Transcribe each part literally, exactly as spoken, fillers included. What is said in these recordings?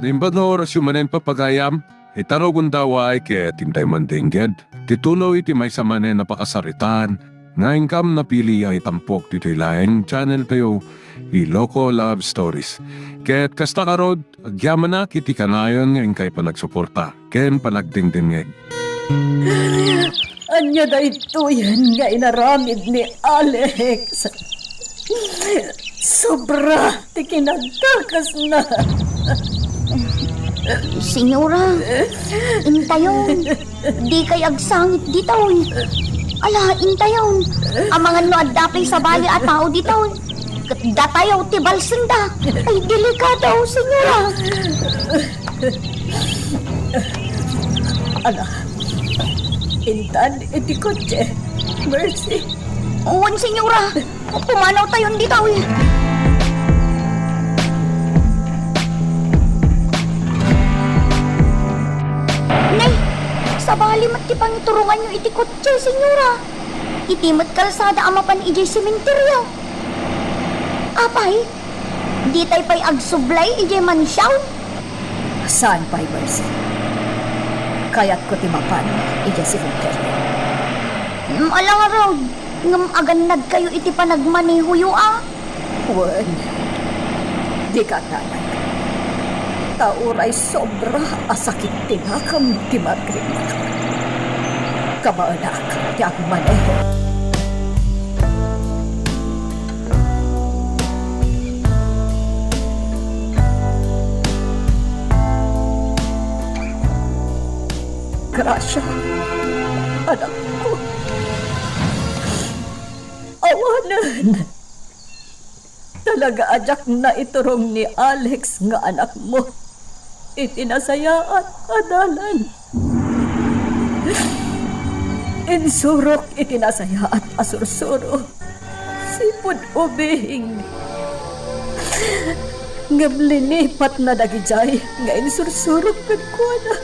Naimbag nga orasyo manen, papagayam, ita rugonda, way ket intay mandengngeg ti tuloy ti maysa manen a pakasaritaan nga inkam napili a itampok ditoy laeng channel tayo, Iloko Love Stories. Ket kasta ngarud, agyamanak iti kanayon nga inkay panagsuporta ken panagdengdengngeg. Ania daytoyen nga inaramid ni Alex? Sobra ti kinadakesna. Senyora, intayon. Dikay agsangit ditoy. Ala, intayon. Amangan no adda pay sabali a tao ditoy. Ket datayo ti balsenda. Ay, delikado, senyora. Ala, intan iti kotse. Mercy. Wen, senyora. Pumanawtayon ditoy. Nay, sabali met ti pangituronganyo iti kotse, senyora. Iti met kalsada a mapan idiay sementerio. Apay, ditay pay agsublay idiay mansion? Saan pay, Mercy. Kayatko ti mapan idiay sementerio. Mm, ala ngarud, ngem agannadkayo iti panagmanehoyo a? Wen, dika agdanag. Ta uray sobra a sakit ti nakem ti Margaret. Kabaelak ti agmaneho. Gracia, anakko. Awanen. Talaga a diak naiturong ni Alex nga anakmo iti nasayaat a dalan. Insurok iti nasayaat a sursuro. Sipud ubing. Ngem linipatna dagidiay nga insursurok kenkuana.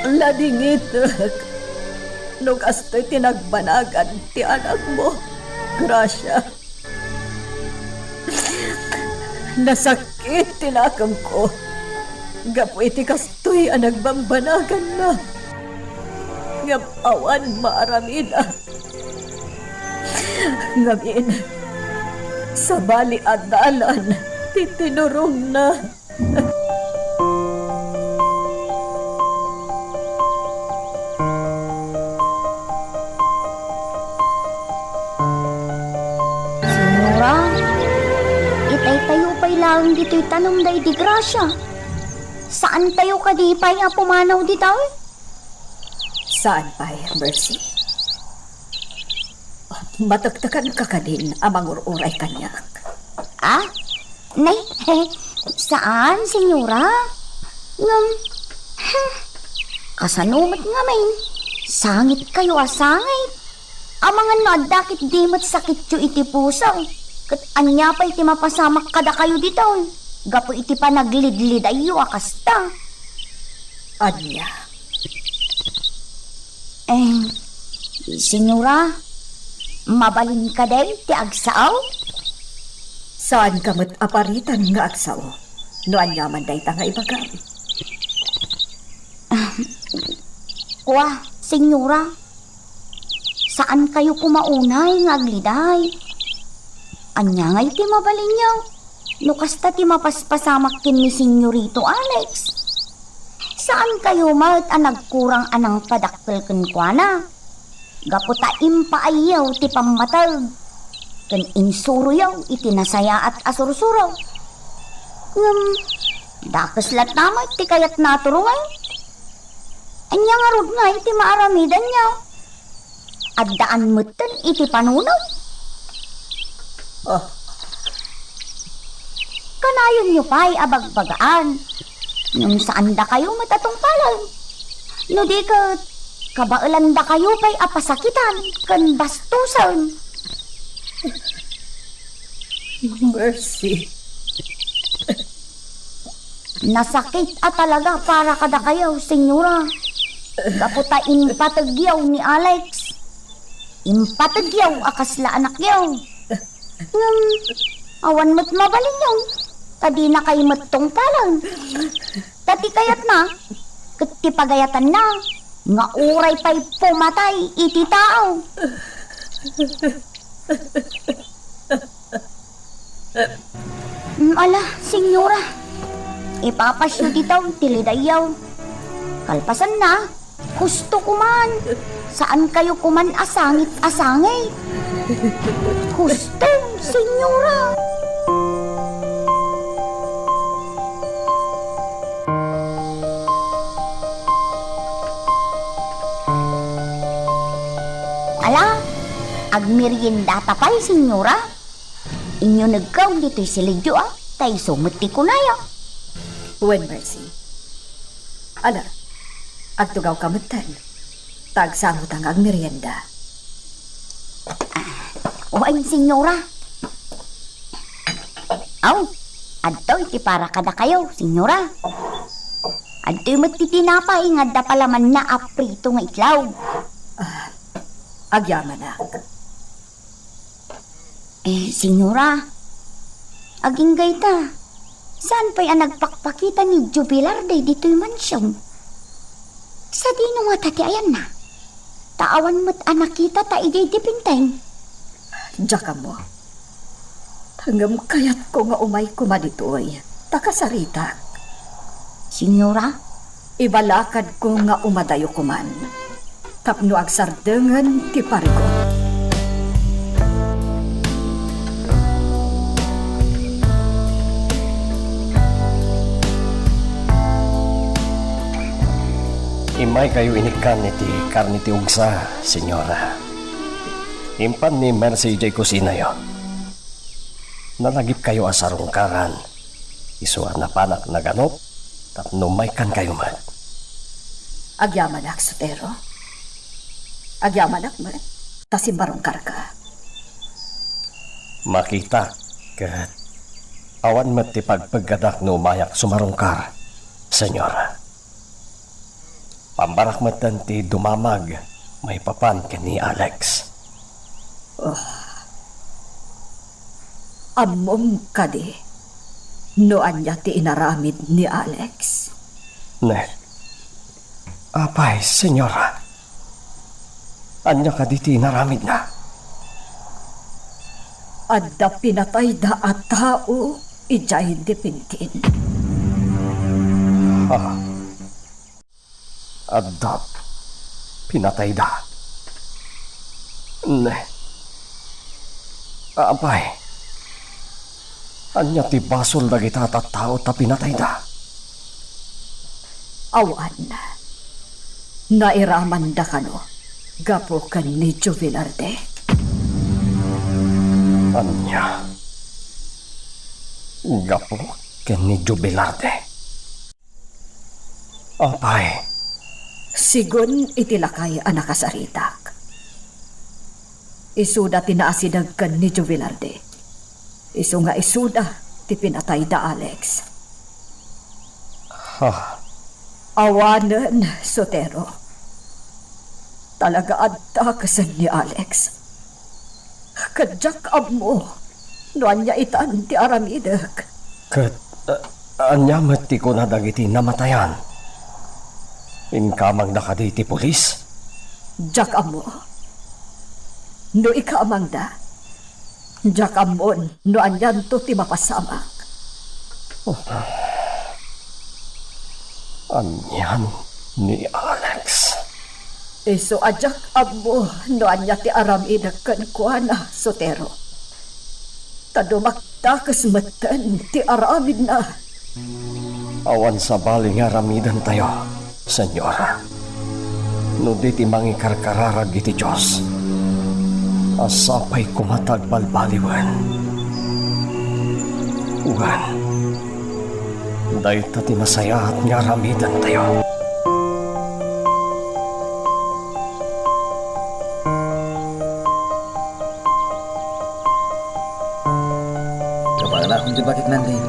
Ladingitek no kastoy ti nagbanagan ti anakmo, Gracia. Nasakit ti nakemko gapu iti kastoy a nagbambanaganna. Ngem awan maaramida. Ngamin, sabali a dalan ti tinurongna. Senyora, itaytayo pay laeng ditoy tanem da idi Gracia. Saantayo kadi pay a pumanaw ditoy? Saan pay, Mercy? Matektekanka kadin a mangur-uray kaniak? Ah? Nay, saan, senyora. Ngem, hmm, kasano met ngamin? Sangitkayo a sangit. Amangan no adda ketdi met sakityo iti puso. Ket ania pay ti mapasamak kadakayo ditoy gapu iti panaglidlidayyo a kasta? Ania? Eh, senyora, mabalin kadi ti agsao? Saanka met a paritan nga agsao no aniaman dayta nga ibagam. Ah, kua, senyora, saankayo koma unay nga agliday. Ania ngay ti mabalinyo no kasta ti mapaspasamak ken ni Senyorito Alex? Saankayo met a nagkurang a nangpadakkel kenkuana gapu ta impaayyo ti pammateg ken insuroyo iti nasayaat a sursuro. Ngem dakes latta met ti kayatna a turongen. Ania ngarud ngay ti maaramidanyo? Addaan metten iti panunot. Ah. Kanayonyo pay a bagbagaan. Ngem saandakayo met a tungpalen. No di ket, kabaelandakayo pay a pasakitan ken bastosen. Mercy. Nasakit a talaga para kadakayo, senyora. Gapu ta impategyo ni Alex. Impategyo a kasla anakyo. Ngem, awan met mabalinyo, ta dinakay met tungpalen. Ta ti kayatna, ket ti pagayatanna, nga uray pay pumatay iti tao. Mm, ala, Senyora, ipapasyo ti tao ti lidayyo. Kalpasanna, husto koman. Saan kayo koman a sangit a sangit. Husto, Senyora. Ala, agmeriendata pay, Senyora? Inyo negkaw ditoy silidyo, a, ta isu met ti kunaya. Wen, Mercy. Ala, agtugawka metten. Ta agsangota nga agmerienda. Wen, Senyora. Aw, adtoy ti para kadakayo, Senyora. Adtoy met ti tinapay nga adda palamanna a prito nga itlog. Ah, agyamanak. Eh, Senyora, agingga ita, saan pay a nagpakpakita ni Jubilar daytoy mansion? Sadino ngata ti ayanna? Ta awan met a nakitata idiay dipinting. Diak ammo. Ngem kayatko nga umay koma ditoy, ta kasaritak. Senyora? Ibalakadko nga umadayo koman tapno agsardengen ti parigo. Immaykayo inikkan iti karne ti ugsa, Senyora. Impan ni Mercy idiay kusinayo. Nalagipkayo a sarungkaran, isu a napanak naganup tapno maikkankayo met. Agyamanak, Sotero. Agyamanak met, ta simmarungkarka. Makitak ket awan met ti pagpeggadak no umayak sumarungkar, Senyora. Pambarak metten ti dumamag maipapan ken ni Alex. Oh. Ammom kadi no ania ti inaramid ni Alex? Ne. Apay, Senyora. Ania kadi ti inaramidna? Adda pinatayda a tao idiay dipintin. Ha? Adda pinatayda. Ne. Apay, ania ti basol dagita a tattao ta pinatayda? Awan. Nairamanda kano gapu ken ni Jubilarde. Ania? Gapu ken ni Jubilarde? Apay. Sigun iti lakay a nakasaritak. Isuda ti naasideg ken ni Jubilarde. Isu nga isuda ti pinatay da Alex. Ha? Awanen, Sotero. Talaga adda kesen ni Alex. Ket diak ammo no ania itan ti aramidek. Ket, a-, ania met ti kuna dagiti namatayan? Inkamangda kadi iti pulis? Diak ammo. No ikamangda, diak ammon no anianto ti mapasamak. Anian ni Alex? Isu a diak ammo no ania ti aramidek kenkuana, Sotero. Ta dumakdakes metten ti aramidna. Awan sabali nga aramidentayo, Senyora. No di ti mangikarkararag iti Dios, a sapay koma ta agbalbaliwen. Wen, dayta ti nasayaat nga aramidentayo. Kabaelakon ti bakit, Manley.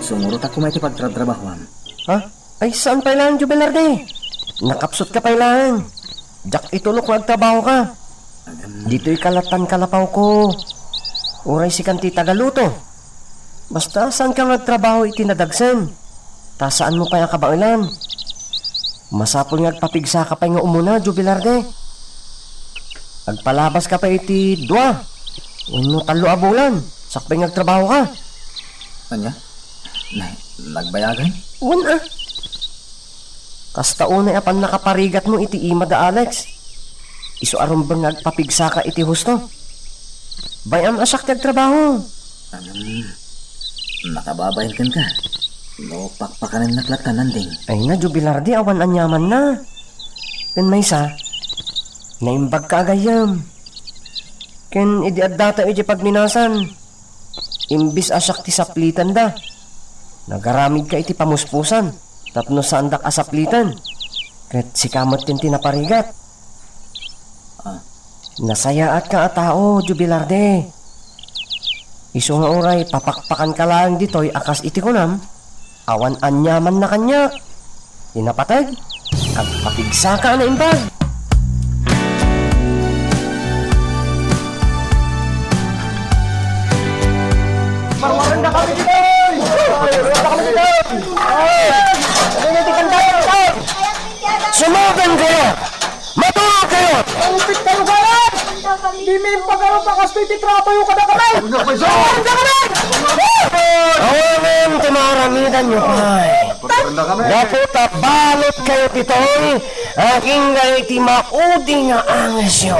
Sumurotak koma iti pagtratrabahoam. Ha? Ay, saan pay laeng, Jubilarde? Nakapsutka pay laeng. Diak itulok nga agtrabahoka. Agam- Ditoy kalatan kalapawko. Uray sikan ti tagaluto. Basta saanka nga agtrabaho iti nadagsen, ta saanmo pay a kabaelan. Masapul nga agpapigsaka pay nga umuna, Jubilarde. Agpalabaska pay iti dua wenno tallo a bulan, sakbay nga agtrabahoka. Ania? Na-, nagbayagan? Wen a. Kasta unay a pannakaparigatmo iti ima da Alex. Isu a rumbeng nga agpapigsaka iti husto. Bay-am a siak ti agtrabaho. Ngem, makababain kenka no pakpakanennak latta, Nanding. Ay na, Jubilarde, awan aniamanna. Ken maysa, naimbagka a gayyem. Ken idi addatayo idiay pagminasan, imbes a siak ti saplitenda, nagaramidka iti pamuspusan tapno saandak a sapliten, ket sika metten ti naparigat. Ah. Nasayaatka a tao, Jubilarde. Isu nga uray papakpakanka laeng ditoy a kas iti kunam, awan aniamanna kaniak. Ti napateg, agpapigsaka a naimbag. Marmarenda kami ditoy! Marmarenda kami ditoy! Ay! Ano yung tikang tayo ditoy? Sumudan kayo! Maturog kayo! Maupit kayo, galan! Di mi impagarup a kastoy ti trabayo kadakami! Kadakami! Awanen ti maaramidanyo pay. Gapu ta balud kayo ditoy, agingga iti maudi nga angesyo.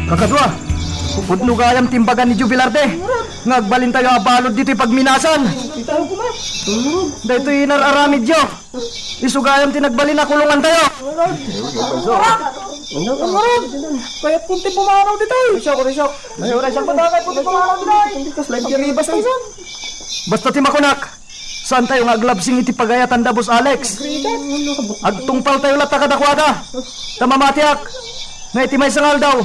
Kakadua, pudno gayam ti imbaga ni Jubilarde nga agbalintayo a balud ditoy pagminasan. Daytoy inar-aramidyo. Isu gayam ti nagbalin a kulongantayo. Kayat kunti pumanaw ditoy. Risok, risok. Ay, oray, siya. Batakay kunti pumanaw ditoy. Kas live yan. Basta isan. Basta ti makunak, saantayo nga aglabsing iti pagayatan da Boss Alex. Agtungpaltayo latta kadakuada. Ta mamatiak nga iti maysa nga aldaw,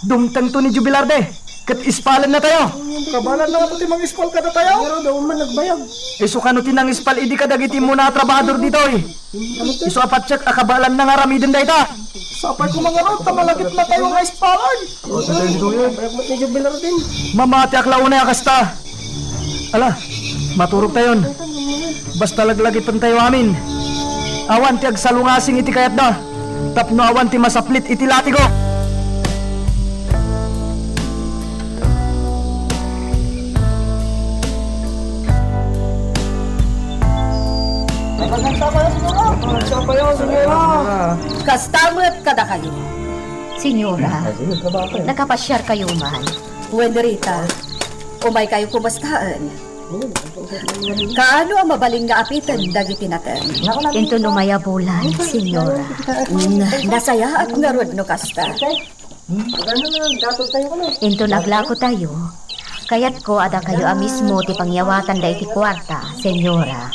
dumtengto ni Jubilarde ket ispalennatayo. Kabaelanna nga ti mangispal kadatayo. Pero daw man nagbayag. Isu kano ti nangispal idi kadagiti umuna a trabahador ditoy. Isu a patiek a kabaelanna nga aramiden dayta. Sapay koma ngarud ta malagipnatayo nga ispalen. Bayag met ni Jubilarde. Mamatiak la unay a kasta. Ala, maturogtayon. Basta laglagipentayo amin. Awan ti agsalungasing iti kayatda, tapno awan ti masaplit iti latigo. Sapayan, senyora. Sapayan, senyora. Kasta met kadakayo. Senyora, nakapasiar kayo man? Wen, Rita, umay kayo kumustaen. Kaano a mabalin nga apiten dagiti nateng? Inton umay a bulan, senyora. Mm, nasayaat ngarud no kasta. Inton aglakotayo, kayatko a dakayo a mismo ti pangyawatanda iti kuarta, senyora.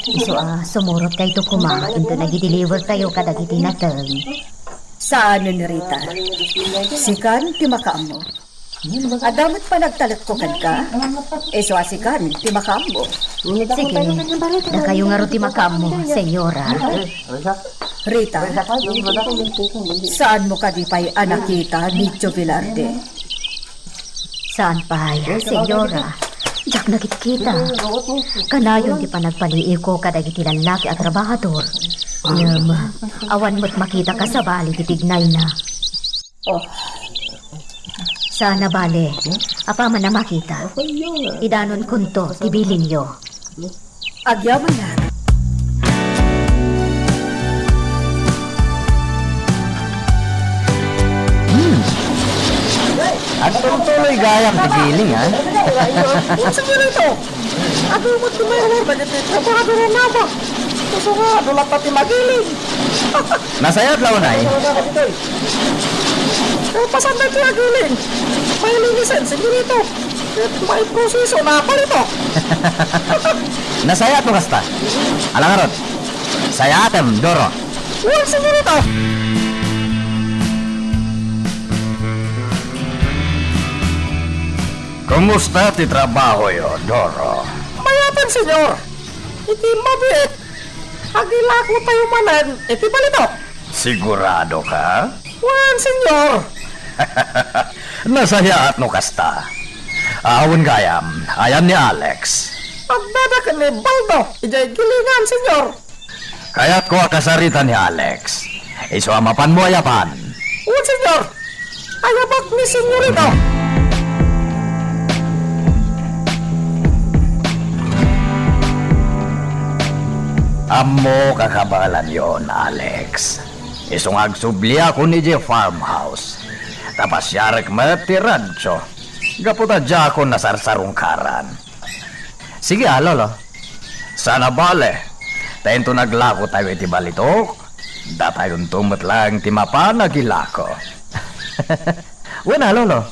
Isu a sumurot kayto koma inton agi-deliver tayo kadagiti nateng. Saanen, Rita. Sikan ti makaammo. Adda met panagtalekko kenka. Isu a sikan ti makaammo. Sige, dakayo ngarud ti makaammo, senyora. Rita, saanmo kadi pay a nakita ni Joe Velarde? Saan pay, senyora. Diak nakitkita. Kanayon ti panagpaliiwko kadagiti lallaki a trabahador. Ngem, awan met makita kasabali ti tignayna. Oh. Saan a bale, apaman a makita, idanonkonto ti bilinyo. Agyamanak. Hmm. Agtuloy-tuloy gayam ti biling, ha? Unsa nga ito? Adu met ti mayor dagiti trabahador a naba. Isu nga, adu latta ti magiling. Nasayaat la unay. Kalpasan na ti agiling. Mailingisen, senyorito. Ket maiproseso na, palito. Nasayaat no kasta. Ala ngarud, sayaatem, Doro. Wen, senyorito. Kumusta ti trabahoyo, Doro? Mayaten, senyor. Iti mabiit, agilakotayo manen iti balitok. Sigurado ka? Wen, senyor. Nasayaat no kasta. Awan gayam, ayan ni Alex. Agdada ken ni Baldo, idiay gilingan, senyor. Kayatko a kasarita ni Alex. Isu a mapanmo a yaban. Wen, senyor. Ayabak ni senyorito. Ammok a kabaelanyon, Alex. Isu nga agsubliakon idiay farmhouse. Ta pasiarek met ti rancho. Gapu ta diakon nasarsarungkaran. Sige a, Lolo. Saan a bale. Ta inton aglakotayo iti balitok, datayonto met laeng ti mapan a gilako. Wen a, Lolo.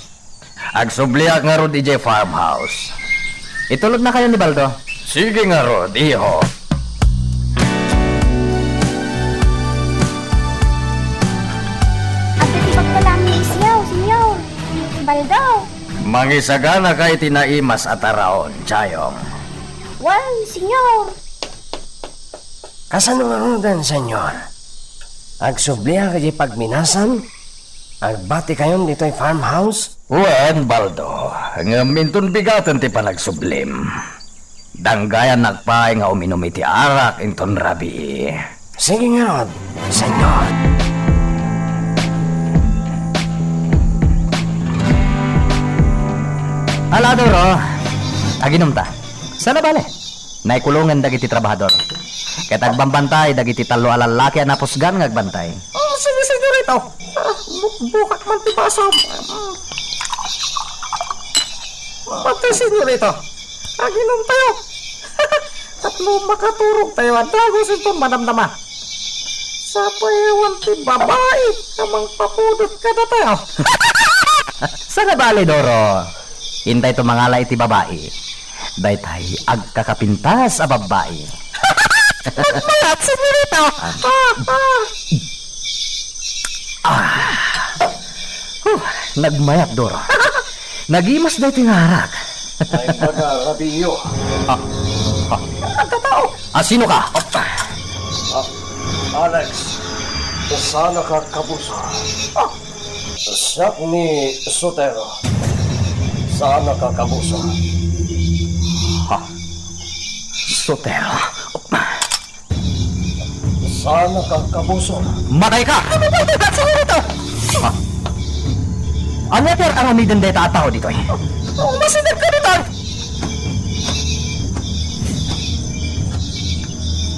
Agsubliak ngarud idiay farmhouse. Itulodnakayo ni Baldo. Sige ngarud, iho. Adda ti pagpalami isiyaw, senyor. Baldo. Mangisaganaka iti naimas a taraon, Chayong. Wen, senyor. Kasano ngaruden, senyor? Agsubliak iti pagminasan? Agbatikayon ditoy farmhouse? Wen, Baldo, ngem inton bigaten ti panagsublim. Danggayannak pay nga uminum iti arak inton rabii. Sige ngarud, senyor. Ala, Doro, aginumta. Saan a bale. Naikulongen dagiti trabahador. Ket agbambantay dagiti tallo a lallaki a napusgan nga agbantay. Oh, sige, senyorito. Ah, bukbukak man ti basam. Matay, senyorito. Aginumtayo. Tapno makaturogtayo a dagus inton madamdama. Sapay awan ti babai a mangpapudot kadatayo. Saan a bale, Doro. Intay to mangala iti babai. Daytay agkakapintas a babbai. Nagmayat, senyorito. Ah, ah. Ah. Huh, nagmayat, Doro. Nagimas daytoy nga arak. Naimbag a rabiiyo. Ah, ah. Nagtatao. Ah, sino ka? Ah, Alex, saanaka kabusa? Ah, Siak ni Sotero. Saanaka kabusa? Ha? Sotero? Saanaka kabusa? Matay ka! Ano ba ito? Sino ito? Ha? Ania ti ar-aramiden dayta a tao ditoy? Umasideg ka ditoy!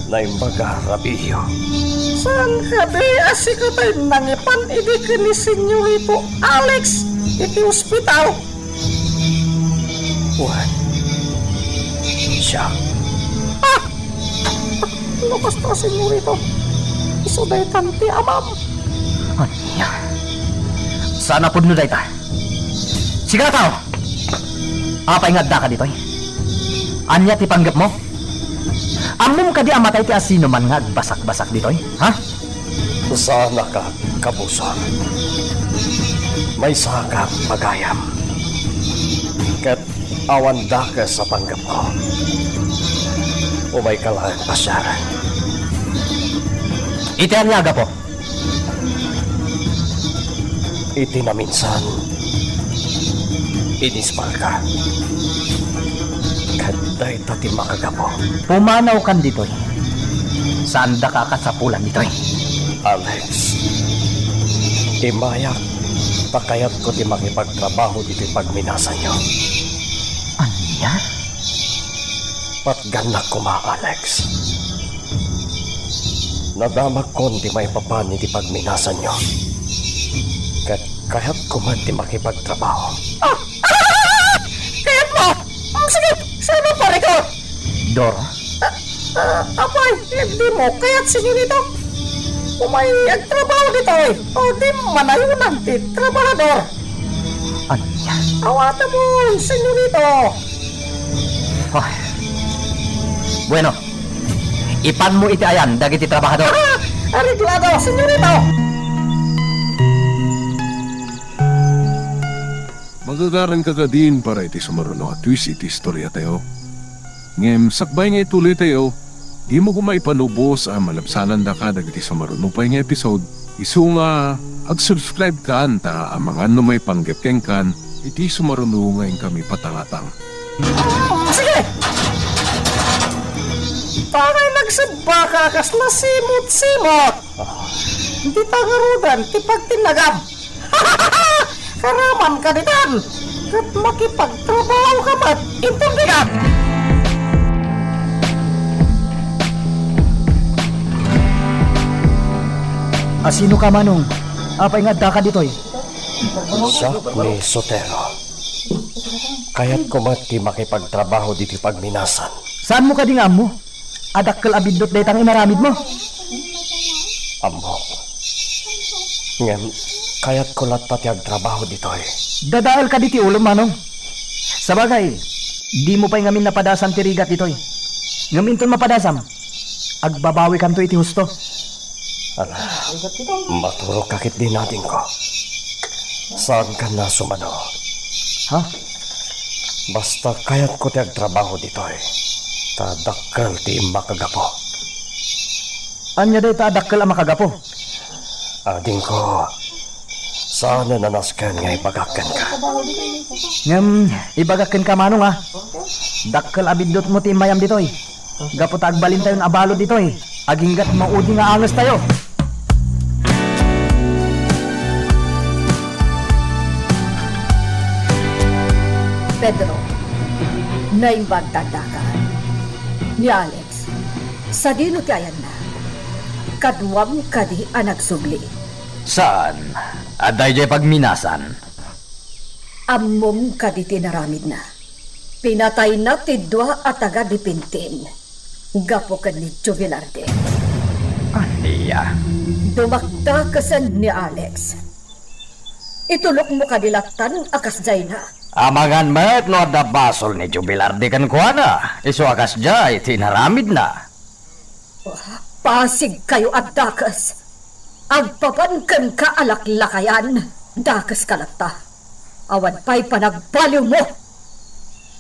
Naimbag a rabiiyo. Saan kadi a sika tay nangipan idi ken ni Senyorito Alex iti ospital? Wen, siak. Ah! No kasta, Senyorito, isu daytan ti amam. Ania? Saan a pudno dayta? Sika a tao! Apay nga addaka ditoy? Ania ti panggepmo? Ammom kadi a matay ti asinoman nga agbasakbasak ditoy, ha? Saanaka kabusa. Maysaka pagayam. Ket awan dakes a panggepko. Umayka laeng pasiar. Iti ania a gapu? Iti naminsan, inisbalka. Ket dayta ti makagapu. Pumanawkan ditoy. Saandaka a kasapulan ditoy. Alex, imayak ta kayatko ti makipagtrabaho ditoy pagminasanyo. Ania? Patgannak koma, Alex. Nadamagkon ti maipapan iti pagminasanyo. Ket kayatko met ti makipagtrabaho. Ah! Ah! Kayatmo? Mm, sige, saan a parikor? Doro? Ah, ah, apay, dimo kayat, senyorito? Umay agtrabaho ditoy, o di manayonan ti trabahador. Ania? Awatemon, senyorito. Ay. Bueno, ipanmo iti ayan dagiti trabahador. Ah, areglado, senyorito. Magagaranka kadin para iti sumaruno a twist iti istoriatayo. Ngem sakbay nga ituloytayo, Dimo koma ipanubos a malabsanandaka dagiti sumaruno pay nga episode, isu nga ag-subscribe kan ta amangan no maipanggep kenkan iti sumaruno nga inkami patangatang. Sige! Tangay nagsubaka a kasla simot-simot! Dita ngaruden ti pagtinnagam! Karaman ka ditan! Ket makipagtrabaho ka met inton bigat! A sino ka, Manong? Apay nga addaka ditoy? Siak ni Sotero. Kayatko met ti makipagtrabaho ditoy pagminasan. Saanmo kadi nga ammo a dakkel a biddut dayta nga inaramidmo? Ammok. Ngem kayatko latta ti agtrabaho ditoy. Dadael kadi ti ulom, Manong? Sabagay, dimo pay ngamin napadasam ti rigat ditoy. Ngem inton mapadasam, agbabawikanto iti husto. Ala, maturogka ketdi, adingko. Saankan a sumano. Ha? Basta kayatko ti agtrabaho ditoy, ta dakkel ti makagapu. Ania dayta a dakkel a makagapu? Adingko, saanen a nasken nga ibagak kenka. Ngem, ibagak kenka, Manong, a, dakkel a biddutmo ti immayam ditoy. Gapu ta agbalintayon a balud ditoy, aginggat maudi nga angestayo. Pedro, naimbag ta addaka. Ni Alex, sadino ti ayanna? Kaduam kadi a nagsubli? Saan. Adda idiay pagminasan. Ammom kadi ti inaramidna? Pinatayna ti dua a taga-Dipintin gapu ken ni Jovelarde. Ania? Dumakdakesen ni Alex. Itulokmo kadi lattan a kasdiayna? Amangan met no adda basol ni Jovelarde kenkuana, isu a kasdiay ti inaramidna. Pasigkayo a dakes. Agpapan kenka a laklakayan, dakeska latta. Awan pay panagbaliwmo.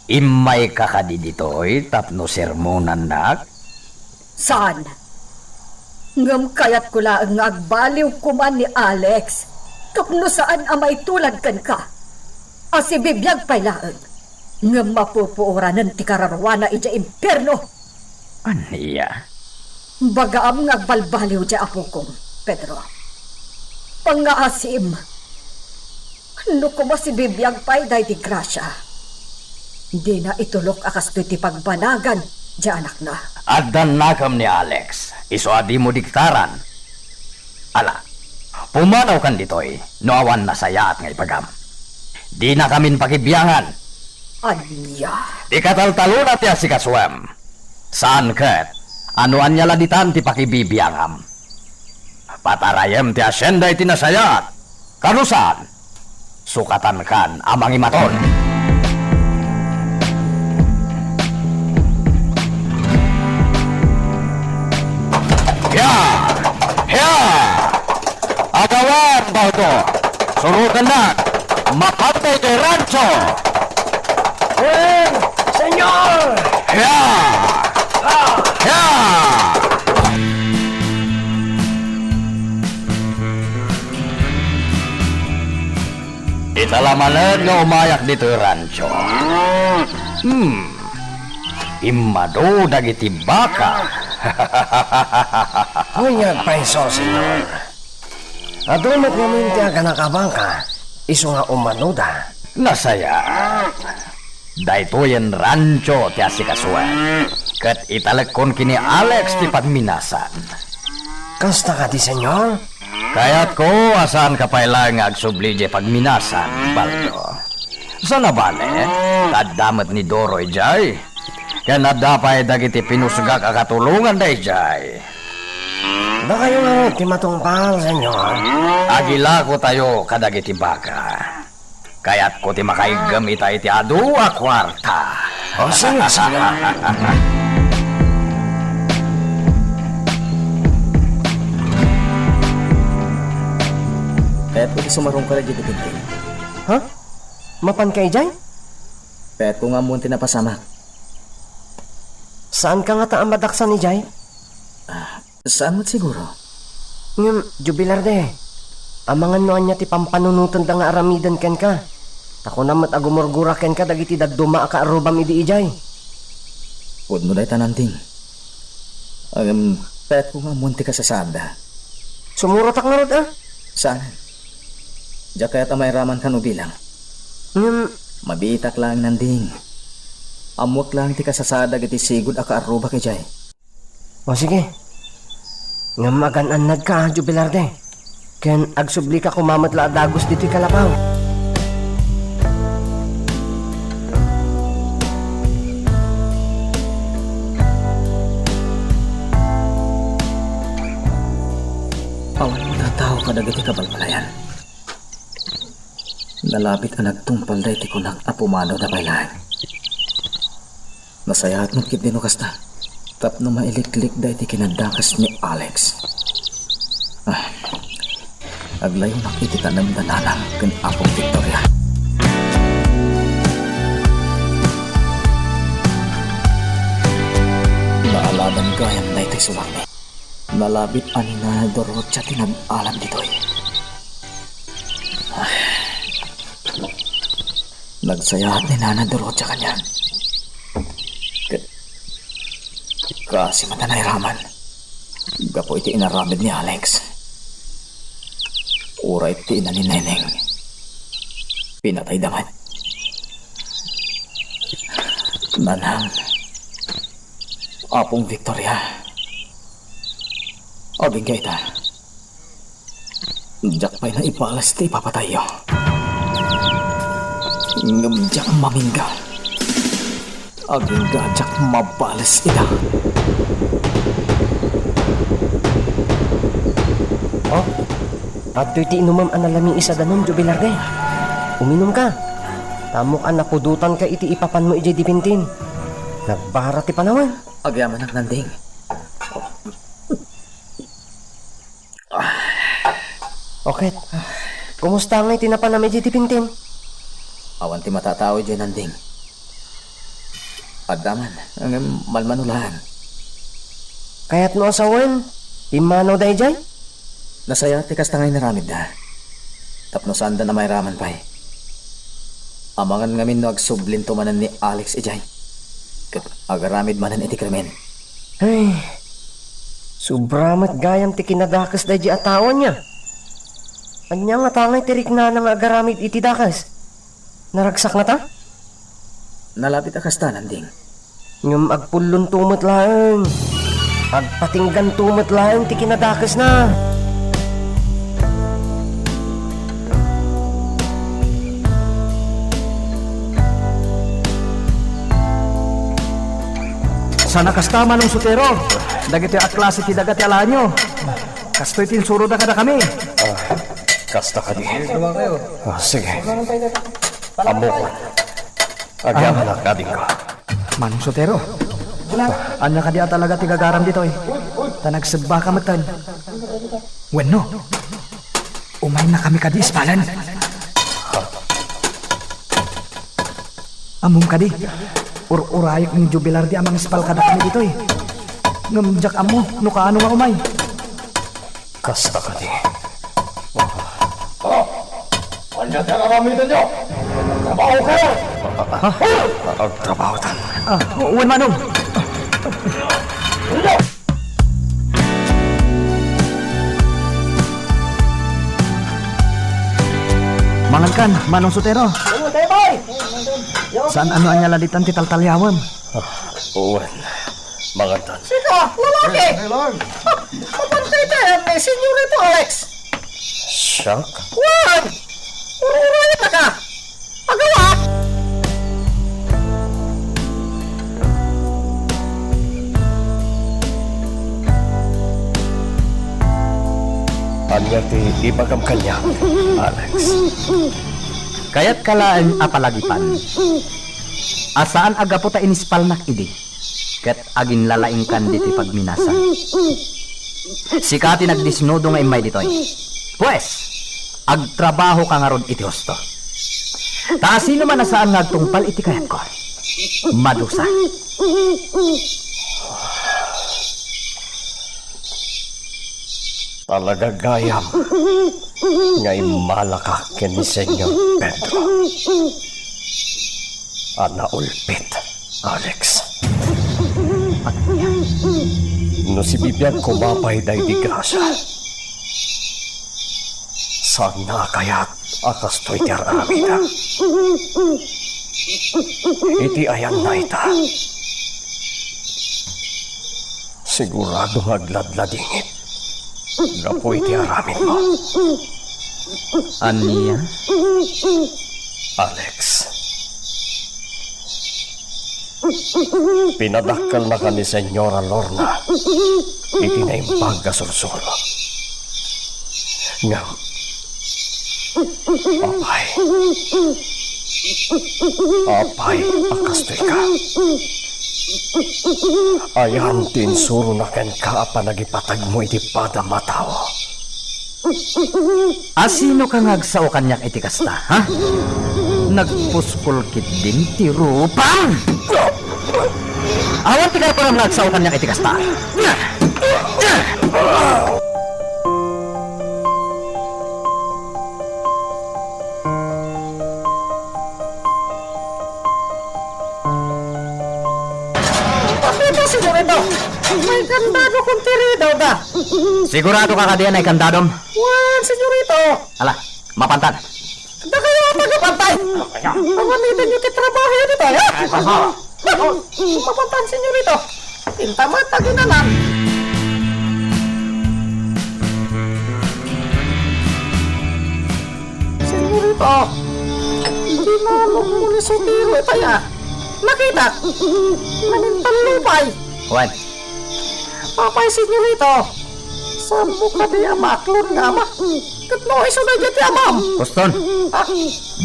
Immayka kadi ditoy tapno sermonannak? Saan. Ngem kayatko laeng nga agbaliw koma ni Alex tapno saan a maitulad kenka. A sibibiag pay laeng, ngem mapupuoranen ti kararuana idiay impierno. Ania? Bagaam nga agbalbaliw diay apokon, Pedro. Pangngaasim, no koma sibibiag pay daydi Gracia, dina itulok a kastoy ti pagbanagan diay anakna. Adda annakem ni Alex, isu a dimo diktaran. Ala, pumanawkan ditoy no awan nasayaat nga ibagam. Dinakamin pakibiangan. Ania? Ikataltalona ti asikasuem. Saan ket a no ania la ditan ti pakibibiangam. Patarayem ti asienda iti nasayaat. Kano saan? Sukatankan a mangimaton. Hia! Hia! Agawan, Baudo! Surotennak! Mapantay ti rancho! Wen, Senyor! Hia! Hia! Ita la manen nga umayak ditoy rancho. Hmm. Immadu dagiti baka. Ania pay isu, Senyor? Adu met ngamin ti aganak a baka, isu nga ummanuda. Nasayaat. Daytoyen rancho ti asikasuem, ket italekkon ken ni Alex ti pagminasan. Kasta kadi, Senyor? Kayatko a saanka pay laeng nga agsubli idiay pagminasan, Baldo. Saan a bale, adda met ni Doro idiay, ken adda pay dagiti pinusgak a katulonganda idiay. Dakayo ngarud ti matungpal, Senyor. Agilakotayo kadagiti baka. Kayatko ti makaiggem ita iti adu a kuarta. O, sige, sige. Kayatko ti sumarungko idiay Dipintin. Ha? Mapanka idiay? Kayatko nga ammon ti napasamak. Saanka ngata a madaksan idiay? Saan met siguro? Ngem, Jubilar de, amangan no ania ti pampanunotenda nga aramiden kenka. Ta kunam met a gumurgura kenka dagiti dadduma a kaarrubam idi idiay. Pudno dayta, Nanding. Ngem, kayatko nga ammoen ti kasasaadda. Sumurotak ngarud, a? Saan? Diak kayat a mairaman kan ubilang. Ngem, mabiitak laeng, Nanding. Ammoek laeng ti kasasaad dagiti sigud a kaarrubak idiay. O sige. Ngem agan-annadka, a, Jubilar de. Ken agsublika koma met la a dagus ditoy kalapaw. Awan matataw kadagiti kabalbalayan. Nalabit a nagtungpalda iti kunak a pumadawda pay laeng. Nasayaat met ketdi no kasta, tapno mailiklikda iti kinadakes ni Alex. Ah, aglayonak iti tanem da Nanang ken Apong Victoria. Naaladan gayam daytoy sulangmi. Nalabit a ni Nana Dorotia ti nag-alam ditoy. Ah. Nagsayaat ni Nana Dorotia kaniak. Ka-, kaasi met a nairaman gapu iti inaramid ni Alex. Uray ti ina ni Neneng, pinatayda met. Nanang, Apong Victoria, agingga ita. Diak pay naibales ti ipapatayyo. Ngem diak mamingga. Agingga diak mabales ita. Oh, adtoy ti inumem a nalamiis a danum, Jubilar de. Uminumka. Ta ammok a napudotanka iti ipapanmo idiay dipintin. Nagbara ti panawen. Agyamanak, Nanding. O ket, kumusta ngay ti napanam idiay dipintin? Awan ti matatao idiay, Nanding. Adda man, ngem malmano laeng. Kayatmo a sawen, pimmanawda idiay? Nasayaat ti kasta nga inaramidda. Tapno saanda a mairaman pay. Amangan ngamin no agsublinto manen ni Alex idiay. Ket agaramid manen iti krimen. Ay, sobra met gayam ti kinadakes daydi a tao ania. Ania ngata ngay ti riknana nga agaramid iti dakes? Naragsak ngata? Nalabit a kasta, Nanding. Ngem agpullonto met laeng. Agpatingganto met laeng ti kinadakesna. Sana kasta, Manong Sotero, dagitoy a klase ti daga ti alaenyo. Kastoy ti insuroda kadakami. Ah, kasta kadi. Ah, sige. Ammok. Agyamanak, adingko. Manong Sotero, ania kadi a talaga ti gagaram ditoy? Ta nagsebbaka metten. Wenno, umaynakami kadi ispalen. Ammom kadi, ur-urayek ni Jubilar di a mangispal kadakami ditoy. Ngem diak ammo no kaano nga umay. Kasta kadi. Ah! Ania ti aramidennyo? Trabaho kayo! Ha? Agtrabaho ta. Ah, wen, Manong. Mangankan, Manong Sotero. Ano, tayo, boy? Saan ano anya lalitan ti taltaliawem? Ah, wen. Manganton. Sika, lalaki! Hey, hey, Lord. Mapantay tayo ni Senyorito Alex. Siak? Wan! Ur-urayan na ka! Agawa! Ania ti ibagam kaniak, Alex? Kayatka laeng a palagipan a saan a gapu ta inispalnak idi ket aginlalaingkan ditoy pagminasan. Sika ti nagdisnudo nga immay ditoy. Pues, agtrabahoka ngarud iti husto. Ta asino man a saan nga agtungpal iti kayatko, madusa. Talaga gayam nga immalaka ken ni Senyor Pedro a naulpit, Alex. Ania? No sibibiag koma pay daydi grasia, saanna a kayat a kastoy ti ar-aramida? Iti ayanna ita, sigurado nga agladladingit gapu iti aramidmo. Ania? Alex, pinadakkelnaka ni Senyora Lorna iti naimbag a sursuro. Ngem, apay, apay a kastoyka? Ayan ti insurona kenka a panagipategmo iti padam a tao. Asinoka nga agsao kaniak iti kasta, ha? Nagpuskol ketdin ti rupam! Awan ti karaparam nga agsao kaniak iti kasta. Pakita, senyorito. May kandado kon ti ridaw da. Sigurado ka kadi a naikandadom? Wen, senyorito. Ala, mapantan. Dakayo a tagapantay. Awan ita niyo ti trabaho ditoy, ha? Mapantan, senyorito. Inta met aginanan. Senyorito, dinalokmo ni Sotero itay a. Nakitak. Nanintalupay. Wen. Apay, senyorito? Saanmo kadi a maaklon nga ama? Ket no isu daydiay ti amam? Poston, ah,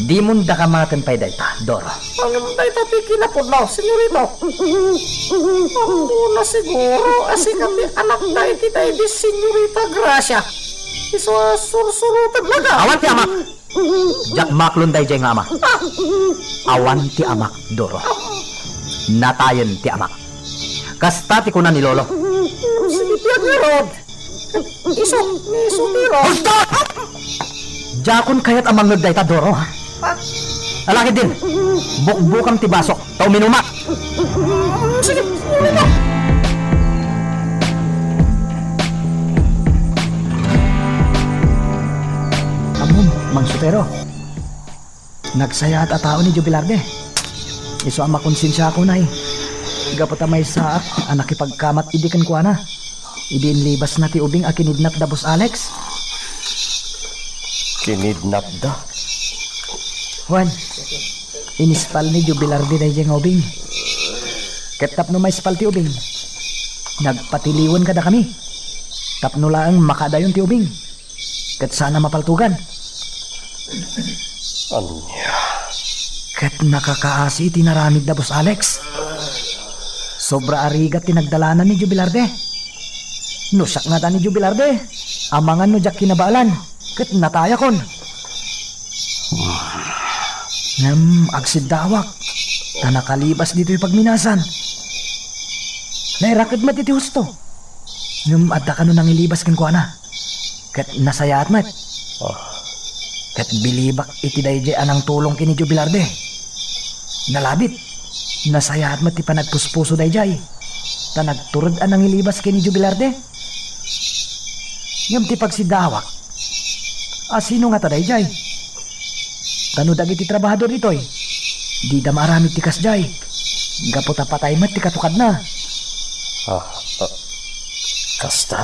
dimon dakamaten pay dayta, Doro. Ngem dayta ti kinapudno, senyorito. Ammona siguro a sika ti anakda iti daydi Senyorita Gracia. Isu a sursurotennak. Awan ti amak. Diak maaklon daydiay nga ama. Awan ti amak, Doro. Natayen ti amak. Kasta ti kuna ni Lolo. Sige, ti ngarud. Isu, ni Sotero. Husto! Diakon kayat a mangngeg dayta, Doro, ha? Ah. Ala ketdin, bukbukam ti basok, ta uminumak. Mm, sige, sige na. Ammom, Mang Sotero. Nagsayaat a tao ni Joe Velarde. Isu a makonsensiakon, ay, gapu ta maysaak a nakipagkamat idi kenkuana, idi inlibasna ti ubing a kinidnap da Boss Alex. Kinidnap da? Wen, inispal ni Joe Velarde daydiay nga ubing. Ket tapno maispal ti ubing, nagpatiliwen kadakami tapno laeng makaadayon ti ubing. Ket saan a mapaltogan. Ania? Ket nakakaasi ti naramid da Boss Alex. Sobra a rigat ti nagdalanan ni Joe Velarde. No siak ngata ni Joe Velarde, amangan no diak kinabaelan, ket natayakon. Ngem agsiddawak, ta nakalibas ditoy pagminasan. Nairaked met iti husto. Ngem adda kano nangilibas kenkuana. Ket nasayaat met. Ah. Ket bilibak iti daydiay a nangtulong ken ni Joe Velarde. Nalabit. Nasayaat met ti panagpuspuso daydiay. Ta nagtured a nangilibas ken ni Joe Velarde. Ngem ti pagsiddawak, asino ngata daydiay? Ta no dagiti trabahador ditoy, dida maaramid ti kasdiay. Gapu ta patay met ti katukadna. Ah, ah, kasta?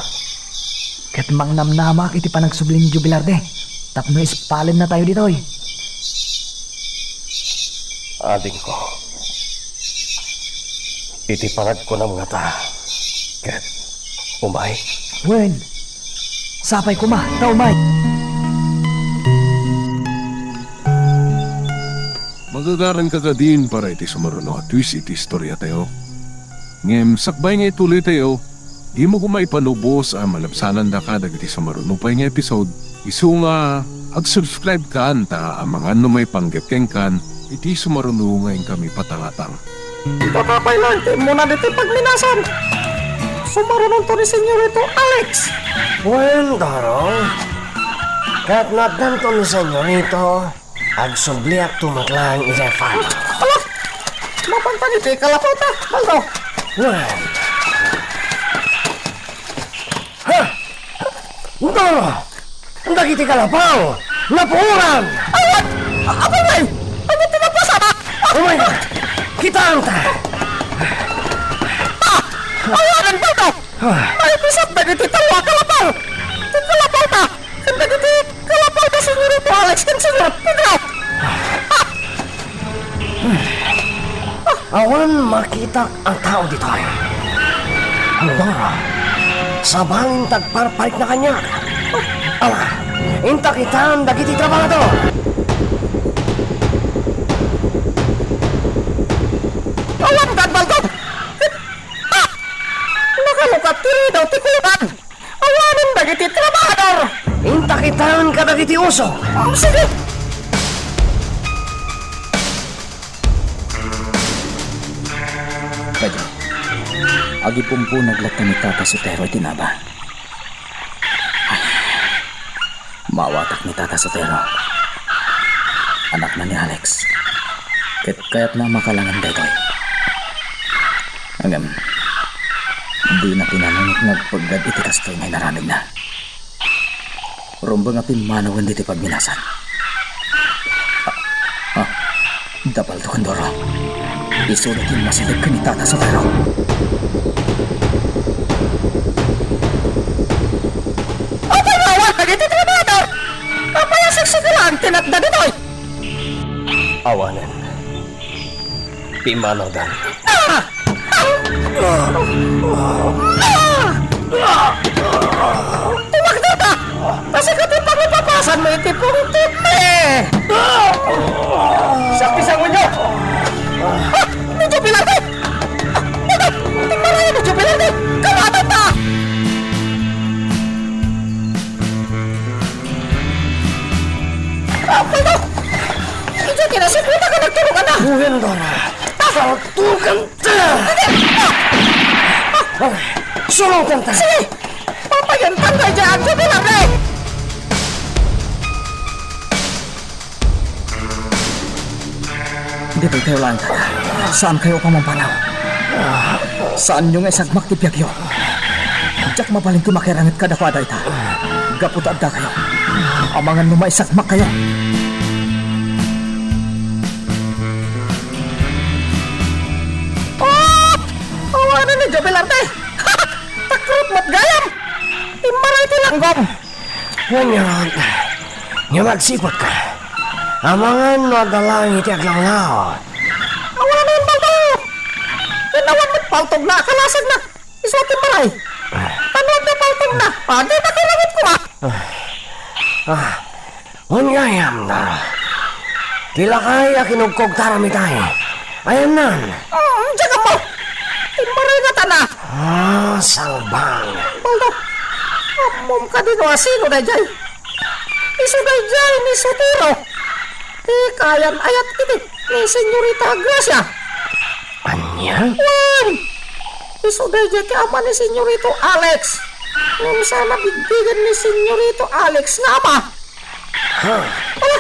Ket mangnamnamaak iti panagsubli ni Joe Velarde tapno ispalennatayo ditoy. Adingko, iti panagkunam ngata, ket umay? Wen, sapay koma, ta umay. Magagaranka kadin para iti sumaruno a twist iti istoriatayo. Ngem sakbay nga ituloytayo, dimo koma ipanubos a malabsanandaka dagiti sumaruno pay nga episode, isu nga ag-subscribe kan ta amangan no maipanggep kenkan iti sumaruno nga inkami patangatang. Ita pay laeng ti immuna ditoy pagminasan. Sumarunonto ni Senyorito Alex. Wen, Doro. Ket no addanto ni Senyorito, agsubliakto met laeng idiay farm. Ala! Mapan dagiti kalapawta, Baldo. Wen. Ha? Doro! Dagiti kalapaw! Napuoran! Awan! Apay, apay! Ania ti napasama? Oh my God! Kitaenta! Ah! Awanen, Baldo! Ah. Naibisat dagiti tallo a kalapaw! Ti kalapawta! Ken dagiti kalapaw da Senyorito Alex ken Senyor Pedro! Ah! Awan makitak a tao ditoy. Doro, sabalin ta agparparikna kaniak. Ala, inta kitam dagiti trabahador. Awan, Don Baldo! Ah! Nakalukat ti ridaw ti kulan! Awanen dagiti trabahador! Inta kitam kadagiti usok. Ah, sige! Kadi, agipumpunag latta ni Tata Sotero iti naba. Ay, maawatak ni Tata Sotero. Anakna ni Alex. Ket kayatna a makalangen daytoy. Ngem, dina pinanunot nga agpeggad iti kastoy nga inaramidna. Rumbeng a pimmanawen ditoy pagminasan. Ah, ah, da Baldo ken Doro. Isuda ti masideg ken ni Tata Sotero. Apay nga awan dagiti trabahador? Apay a siksika laeng ti natda ditoy? Awanen. Pimmanawdan. Ah! Ah! Ah! Tumakderka! Kasika ti pangipapasanmo iti pungtotmi! Siak ti sangoenyo! Ah! Ni Joe Velarde! Ah! Tingnan mo, ni Joe Velarde! Kawatan ta! Apay ko! Idiay kinasikuta ka nagturukan na! Buhen, Dora! Saltukan ta! Surutan ta! Sige! Papayantan ka idiay, Anjo Velarde! Ditoy kayo laeng, Tata. Saan kayo a pamampanaw. Saanyo nga isagmak ti biagyo. Diak mabalin ti makiranget kadakuada ita. Gapu ta adda kayo. Amangan no maisagmak kayo. Oh! Awanen ni Joe Velarde! Takrot met gayam! Immaray ti langgam! Ngem, ngem agsiputka. Amangan no adda laeng iti aglawlaw. Awanen, Baldo! Ken awan met paltogna a kalasagna. Isu a timmaray. Tano adda paltogna? Adi, nakiranget koma. Ah, ah, wen gayam, Dara. Ti lakay a kinugkogtaram itay. Ayannan. Ah, diak ammo. Timmaray nga tana. Ah, salbang. Baldo, ammom kadi no asino daydiay? Isu daydiay ni Sotero. Ti kayan-ayat iti ni Senyorita Gracia. Ania? Wen! Isu daydiay ti ama ni Senyorito Alex. Ngem saan a bigbigen ni Senyorito Alex nga ama. Ha? Ala,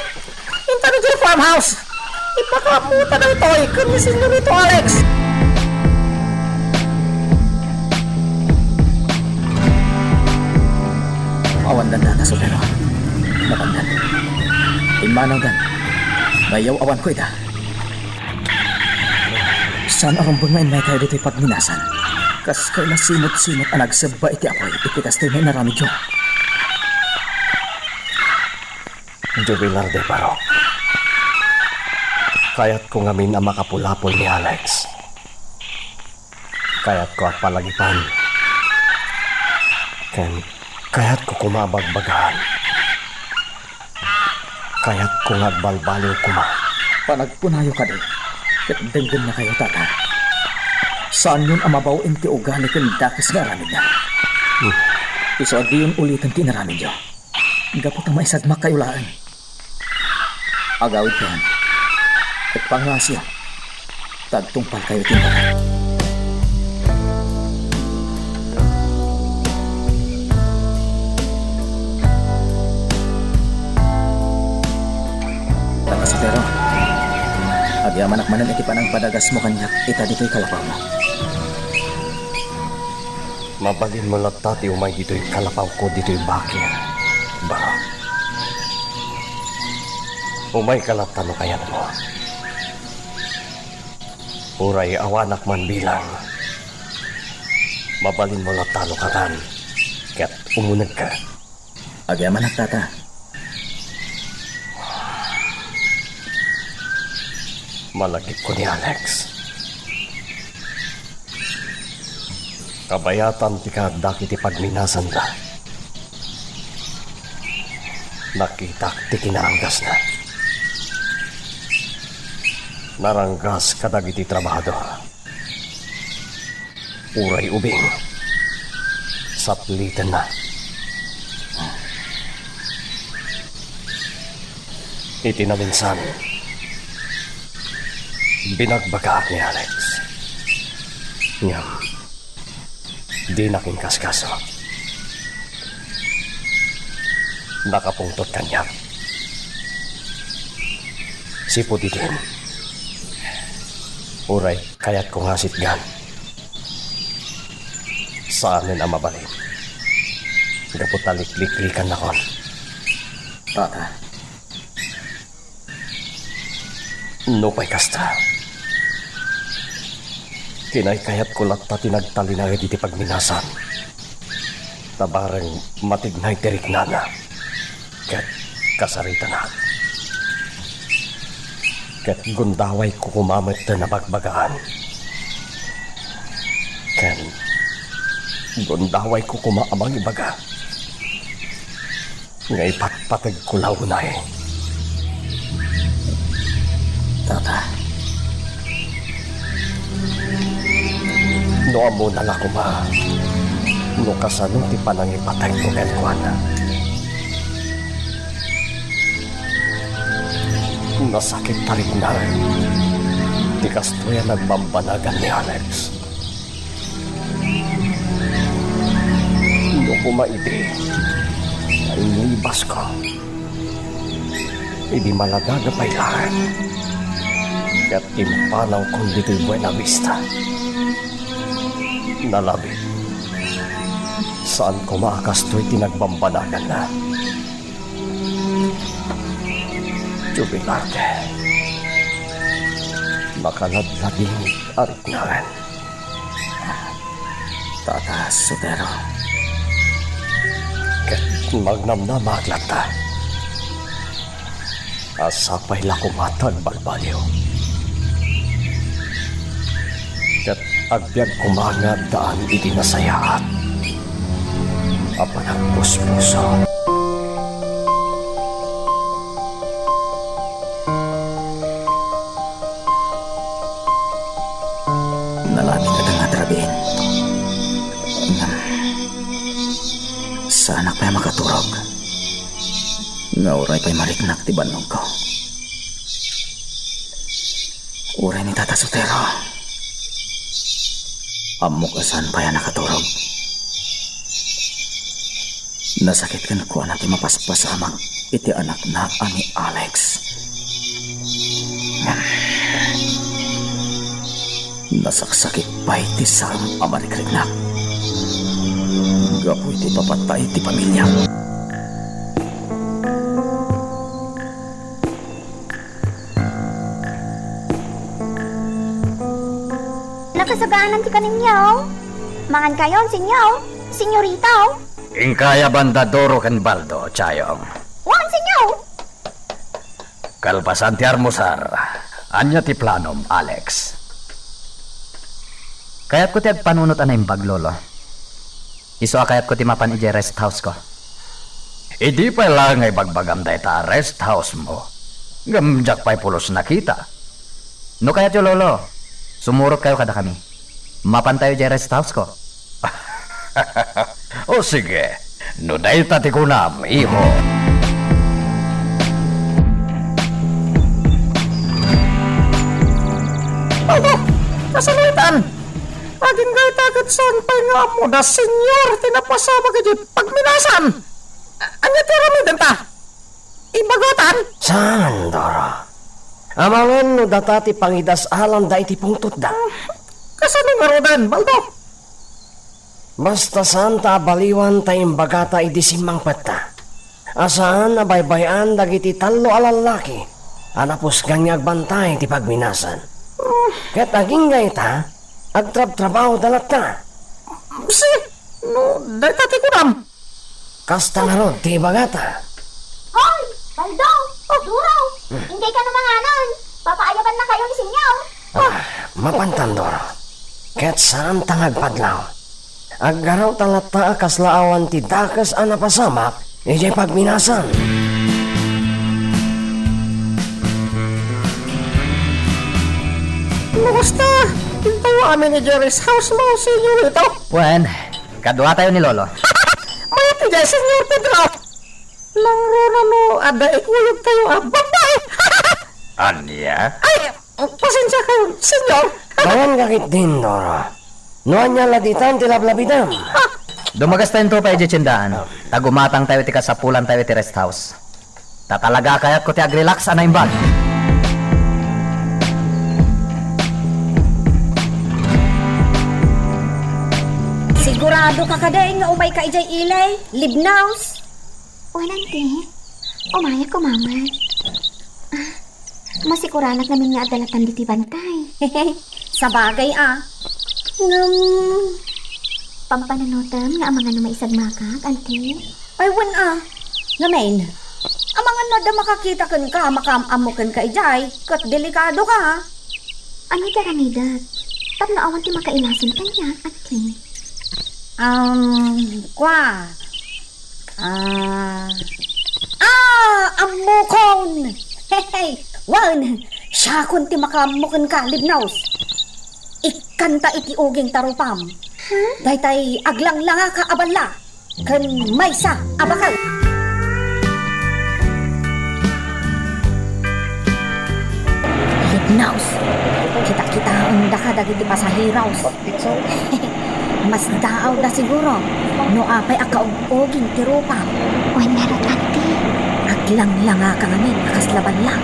intan idiay farmhouse. Ipakaammuta daytoy ken ni Senyorito Alex. Awandan data, Sotero. Napandan. Immanawdan. Nayaw-awanko ida. Saan a rumbeng nga immay kayo ditoy pagminasan? Kas kayo la simot-simot a nagsebba iti apoy iti kastoy nga inaramidyo. Joe Velarde, Barok. Kayatko ngamin a makapulapol ni Alex. Kayatko a palagipan. Ken kayatko koma a bagbagaan. Kayatko nga agbalbaliw koma. Panagkunayo kadi, ket denggennakayo, Tata. Saanyon a mabaw-en ti ugali ken dakes nga aramidna. Hmm. Isu a diyon uliten ti inaramidyo. Gapu ta maisagmakkayo laeng. Agawidkayon, ket pangngaasiyo ta agtungpalkayo iti imbagak. Pero, agyamanak manen iti panangpadagasmo kaniak ita ditoy kalapawmo. Mabalinmo latta ti umay ditoy kalapawko ditoy bakir, Baro. Umayka latta no kayatmo. Uray awanak man bilang, mabalinmo latta no kakan ket umunegka. Agyamanak, Tata. Malagipko ni Alex. Kabayatan ti kaaddak iti pagminasanda. Nakitak ti kinaranggasna. Naranggas kadagiti trabahador. Uray ubing, saplitenna. Iti naminsan, binagbagaak ni Alex. Ngem, dinak inkaskaso. Nakapungtot kaniak. Sipud idin, uray kayatko nga sitgan, saanen a mabalin. Gapu ta likliklikanak. Tata. Nupay kasta, kinaykayatko latta ti nagtalinaed iti pagminasan, ta bareng matignay ti riknana ket kasaritanak. Ket gundawayko koma met ti nabagbagaan. Ken gundawayko koma a mangibaga nga ipatpategko la unay. Tata. No ammona la koma no kasano ti panangipategko kenkuana. Nasakit ta riknaen ti kastoy a nagbambanagan ni Alex. No koma idi, nainlibasko. Idi maladaga pay laeng, ket impanawkon ditoy Buena Vista. Nalabit, saan koma a kastoy ti nagbambanaganna. Jubilarte, makaladladingit a riknaen. Tata Sotero. Ket magnamnamaak latta a sapay la koma ta agbalbaliw. Ket agbiag koma nga addaan iti nasayaat a panagpuspuso. Nalabit ket nga rabiin. Ngem, saanak pay a makaturog nga uray pay mariknak ti bannogko. Uray ni Tata Sotero, ammok a saan pay a nakaturog. Nasakit kenkuana ti mapaspasamak iti anakna a ni Alex. Nasaksakit pay ti sarem a marikriknak gapu iti ipapatay ti pamiliak. Nakasagaanan ti kaninyo. Mangankayon, senyor, senyorita. Inkay a banda duro ken baldo, Chayong. Wen, senyor. Kalpasan ti almusar, ania ti planom, Alex? Kayatko ti agpanunot a naimbag, Lolo. Isu a kayatko ti mapan idiay rest house ko. Idi pay laeng nga ibagbagam dayta a rest house mo, ngem diak pay pulos nakita. No kayatyo, Lolo, sumurotkayo kadakami. Mapantayo idiay rest house ko. O sige, no dayta ti kunam, iho. Aba, kasanoy tan? Agingga ita ket saan pay nga ammoda, senyor, ti napasamak iti pagminasan. A-, ania ti aramidenta? Ibaga tan? Saan, Dora? Amangan no data ti pangidas-alanda iti pungtotda. Kasano ngaruden, Baldo? Basta saanta a baliwan ta imbagata idi simmangpetta a saan a baybay-an dagiti tallo a lallaki a napusgan nga agbantay ti pagminasan. Ket agingga ita, agtrabtrabahoda latta. Si, no, dayta ti kunam. Kasta ngarud ti ibagata. Hoy! Baldo! Duro! Inggay kano manganon! Papaayabannakayo ni Senyor! Ah, mapantan, Doro. Ket saanta nga agpadlaw. Aggarawta latta a kasla awan ti dakes a napasamak idiay pagminasan. No kasta, intayo amin idiay rest house mo, Senyorito. Wen, kaduatayo ni Lolo. Mayat idiay, Senyor Pedro. Nangruna no adda ikuyogtayo a babae. Ania? Ay, pasensiakayo, Senyor. Awan ka ketdin, Doro. No ania la ditan ti lablabidam? Dumagastayo pay idiay tiendaan, ta gumatangtayo iti kasapulantayo iti rest house. Ta talaga kayatko ti agrelax a naimbag. Sigurado ka kadi nga umayka idiay ili, Libnaus? Wen, anti. Umayakko, Mama. Ah, masikuranak ngamin nga adda latta ditoy bantay. Sabagay a. Ngem, pampanunotem nga amangan no maisagmakak, anti? Ay, wen a. Ngamin, amangan no adda makakita kenka, makaam-ammo kenka idiay, ket delikadoka. Ania ti aramidek? Tapno awan ti makailasin kaniak, anti? Um, kua. Ah. Ah, ammokon! Hey, hey! Wen, siakon ti makaammo kenka, Libnaus. Ikkanta iti uging ta rupam. Huh? Daytay aglanglangaka a balla ken maysa a baket. Libnaus, kita-kitaendaka dagiti pasaheros. Masdaawda siguro no apay a kaug-uging ti rupam. Wen ngarud, anti. Aglanglangaka ngamin a kasla balla.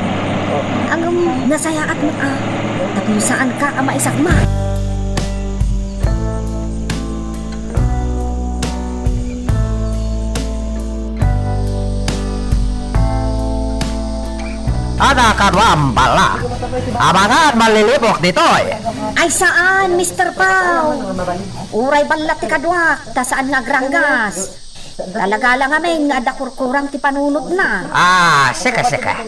Ngem, nasayaat met a, tapno saanka a maisagmak. Adda kaduam balla. Amangan mallilibok ditoy. Ay saan, Mister Pau. Uray balla ti kaduak, ta saan nga agranggas. Talaga la ngamin nga adda kurkurang ti panunotna. Ah, sika, sika.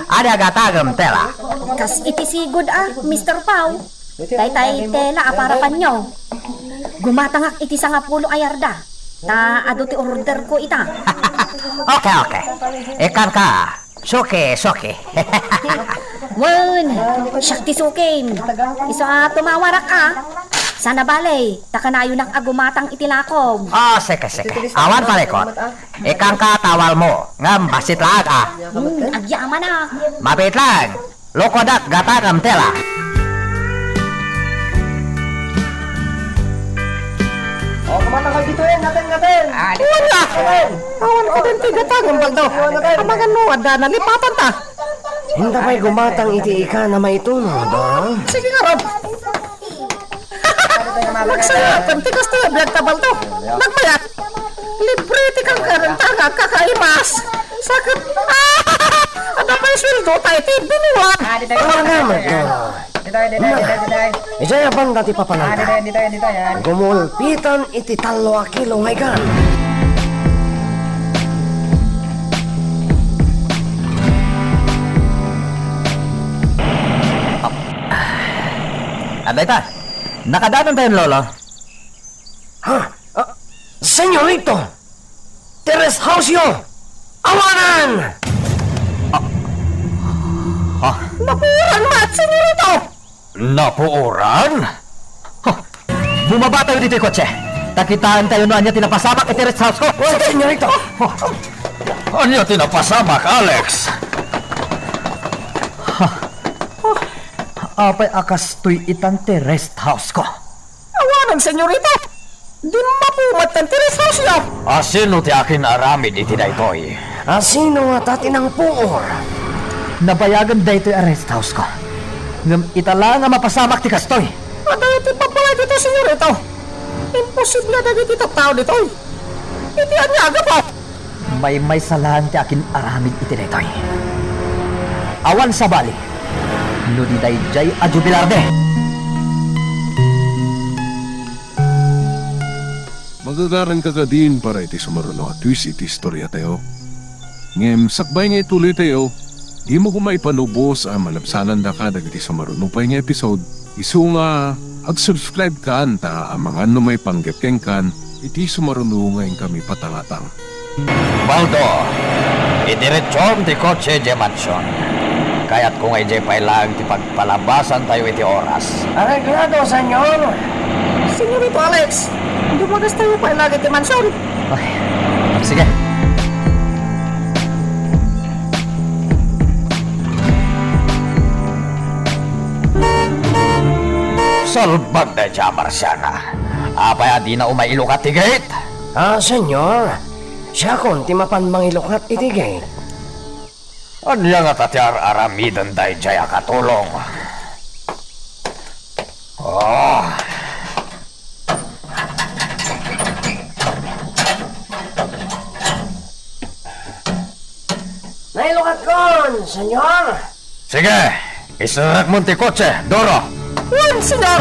Ania gatangem, tela? Kas iti sigud a, Mister Pau. Daytay tela a para panyo. Gumatangak iti sangapulo a yarda. Ta adu ti orderko ita. Okay, okay. Ikkanka. Suki, suki. Wen, siak ti sukim. Isu a tumawarak a. Sana bale, ta kanayonak a gumatang iti lakom. Oh, sika, sika. Awan parikot. Ikkanka tawalmo. Ngem bassit laeng a. Hmm, agyaman a. Mabit lang. Lukodak gatangem tela. Oh, kumatangkal ditoy, ngaten, ngaten. Ah, di- Wala. Ngaten. Awan ka din ti gatangem, Baldo. Amangan no, adda nalipatan ta. Inta pay gumatang iti ikan a maituno, Doro. Sige ngarud. Nagsayaaten ti kasta a biag ta, Baldo. Nagbayat. Libre ti kangkarenta nga agkakaimas. Sakit. Ah! Adda pay sueldo tayo ti binuwat. Ah, ditoy. Ditoy, ditoy, ditoy, ditoy. Idiay a banda ti papananta. Ah, ditoy, ditoy, ditoy, ah. Gumulpitan iti tallo a kilo nga ikan. Adda ita. Nakadanontayon, Lolo. Ha? Ah, Senyorito! Ti rest house-yo! Awanan! Ah. Ah. Napuoran met, Senyorito! Napuoran? Ha? Bumabatayo ditoy kotse. Ta kitaentayo no ania ti napasamak iti rest house-ko. Oh, Senyorito! Ania ti napasamak, Alex? Ha? Apay a kastoy itan ti rest house-ko? Awanan, Senyorito! Dimmapu met ti rest house-yo! Asino ti akin-aramid iti daytoy? Asino ngata ti nangpuor? Nabayagen daytoy a rest house-ko. Ngem ita la nga mapasamak ti kastoy. Adayo ti pagbalay ditoy, senyorito. Imposible dagiti tattao ditoy. Iti ania a gapu? Maymaysa laeng ti akin-aramid iti daytoy. Awan sabali, no di daydiay a Jubilarde. Magagaranka kadin para iti sumaruno a twist iti istoriatayo. Ngem sakbay nga ituloytayo, dimo koma ipanubos a malabsanandaka dagiti sumaruno pay nga episode, isu nga ag-subscribe kan ta amangan no maipanggep kenkan iti sumaruno nga inkami patangatang. Baldo, idiretsom ti kotse idiay mansion. Kayatko nga idiay pay laeng ti pagpalabasantayo iti oras. Areglado, senyor. Senyorito Alex, dumagastayo pay laeng iti mansion. Ay, sige. Salbag dayta a Marsiana. Apay a dina umay ilukat ti gate? Ah, senyor, siakon ti mapan mangilukat iti gate. Ania ngata ti ar-aramiden daydiay a katulong? Ah. Nailukatkon, senyor. Sige, iserrekmon ti kotse, Doro. Wen, senyor.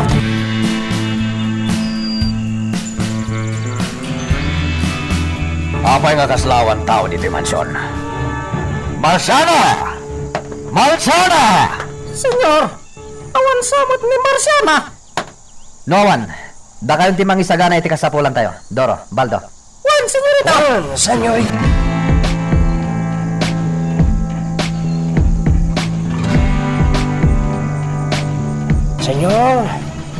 Apay nga kasla awan tao ditoy mansion? Marsiana! Marsiana! Senyor, awan sa met ni Marsiana. No awan, dakayon ti mangisagana iti kasapulantayo. Doro, Baldo. Wen, senyorita! Wen, senyorita! Senyor,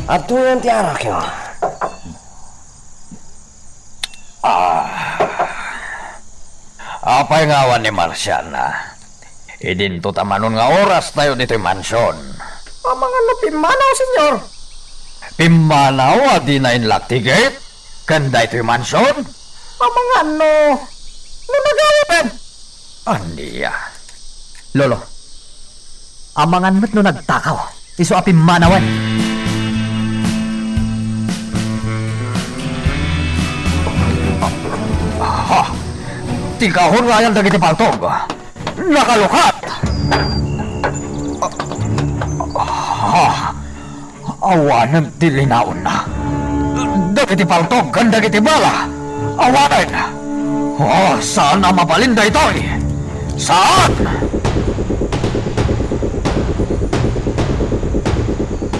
adtoyen ti arakyo. Ah. Apay nga awan ni Marsiana? Idinto ta manon nga orastayo ditoy mansion. Amangan no pimmanaw, senyor. Pimmanaw a dina inlak ti gate ken daytoy mansion? Amangan no, no nagawapen. Ania? Lolo, amangan met no nagtakaw. Isu a pimmanawen. Aha! Ti kahon nga ayan dagiti paltog. Nakalukat! Ah, awanen ti linaonna. Dagiti paltog ken dagiti bala. Awanen! Oh, saan a mabalin daytoy? Saan?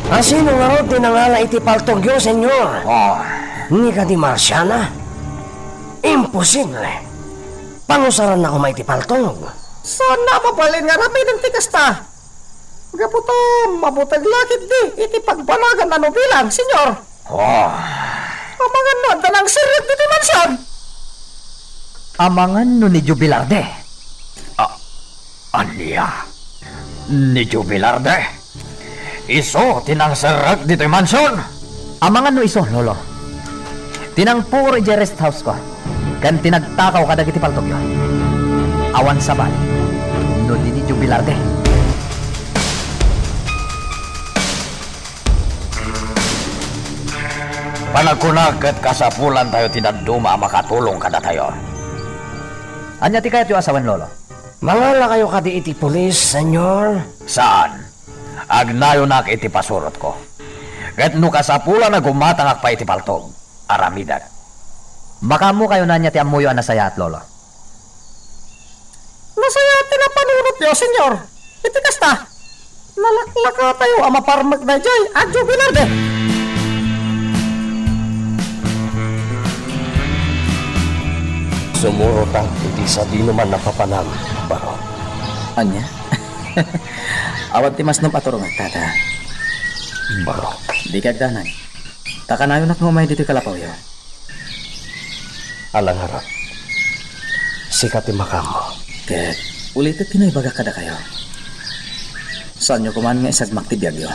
A sino ngarud ti nangala iti paltogyo, senyor? Oh. Ni kadi Marsiana? Imposible. Panusaranna koma iti paltog. Saan a mabalin nga aramiden ti kasta? Gapu ta mabuteg la ketdi iti pagbanagan a nubilang, senyor. Oh. Amangan no adda nangserrek ditoy mansion. Amangan no ni Jubilarde. Ah, ania? Ni Jubilarde? Isu ti nangserrek ditoy mansion? Amangan no isu, Lolo. Ti nangpuor idiay rest house-ko, ken ti nagtakaw kadagiti paltogyo. Awan sabali no di ni Jubilarde. Panagkunak ket kasapulantayo ti dadduma a makatulong kadatayo. Ania ti kayatyo a sawen, Lolo? Mangalakayo kadi iti pulis, senyor? Saan? Agnayonak iti pasurotko. Ket no kasapulan a gumatangak pay iti paltog, aramidek. Makaammokayo no ania ti ammoyo a nasayaat, Lolo. Nasayaat ti napanunotyo, senyor. Iti kasta, nalaklakatayo a maparmek daydiay a Jubilarde. Sumurotak iti sadinoman a papanam, Baro. Ania? Awan ti masnop a turongak, Tata. Baro. Dika agdanag. Ta kanayonak nga umay ditoy kalapawyo. Ala ngarud, sika ti makaammo. Ket ulitek ti naibagak kadakayo. Saanyo koman nga isagmak ti biagyo.